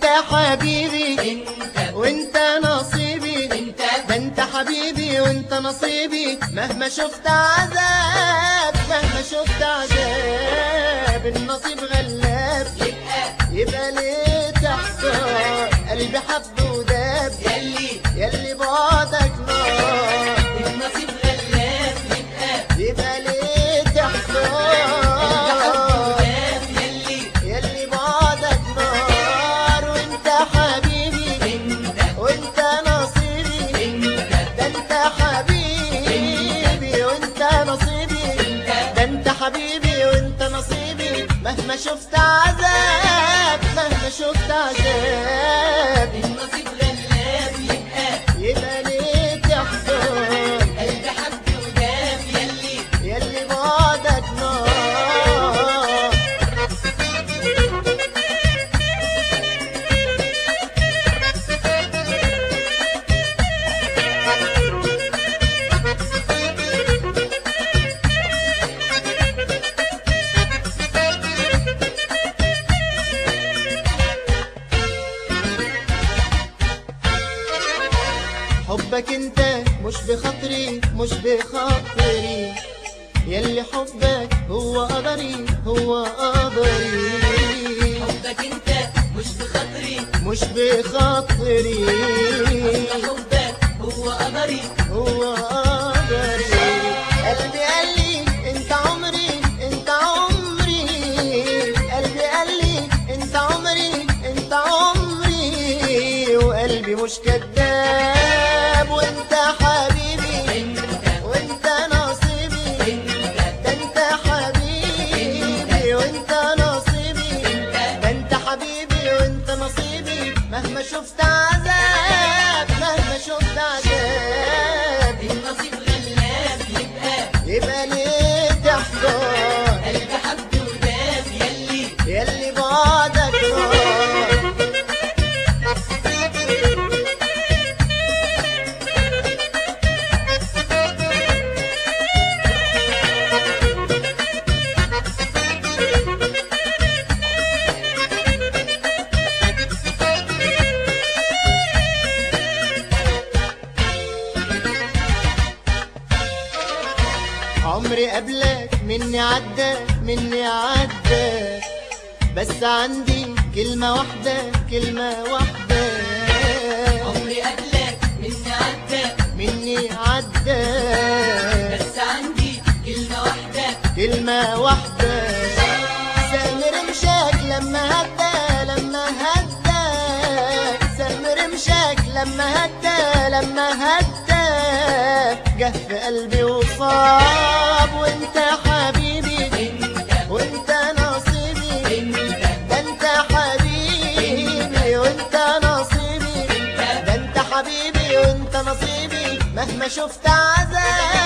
وانت حبيبي انت وانت نصيبي، انت ده انت حبيبي وانت نصيبي. مهما شفت عذاب، مهما شفت عذاب، النصيب غلاب. يبقى ليه تحصل قلبي حب وداب، يلي بعدك نار. النصيب غلاب يبقى ليه تحصل وداب، يلي بعدك نار. وانت حبيبي انت وانت نصيبي، انت ده انت حبيبي وانت نصيبي، ده انت حبيبي وانت نصيبي. مهما شفت عذاب، مهما شفت عذاب، النصيب غلاب يبقى ليه تحصل قلبي حب وداب، يلي بعدك نار. حبك انت مش بخاطري، مش بخاطري، يلي حبك هو قدري، هو قدري. حبك انت مش بخاطري، مش بخاطري، اصل حبك هو قدري، هو قدري. قلبي قال لي انت عمري، انت عمري، قلبي قال لي انت عمري، انت عمري، وقلبي مش كداب. وانت حبيبي انت وانت نصيبي، انت ده انت حبيبي وانت نصيبي، ده انت حبيبي وانت نصيبي. مهما شفت عذاب، مهما شفت عذاب، النصيب غلاب يبقى ليه تحصل قلبي حب وداب، يلي بعدك نار. عمري قبلك مني عدى، مني عدى، بس عندي كلمة واحدة، كلمة واحدة. عمري قبلك مني عدى، مني عدى، بس عندي كلمة واحدة، كلمة واحدة. سامر مشاك لما هدى، لما هدى، سامر مشاك لما هدى، لما هدى، جه في قلبي وصاب. وانت حبيبي انت وانت نصيبي، انت ده انت حبيبي وانت نصيبي، ده انت حبيبي وانت نصيبي. مهما شفت عذاب،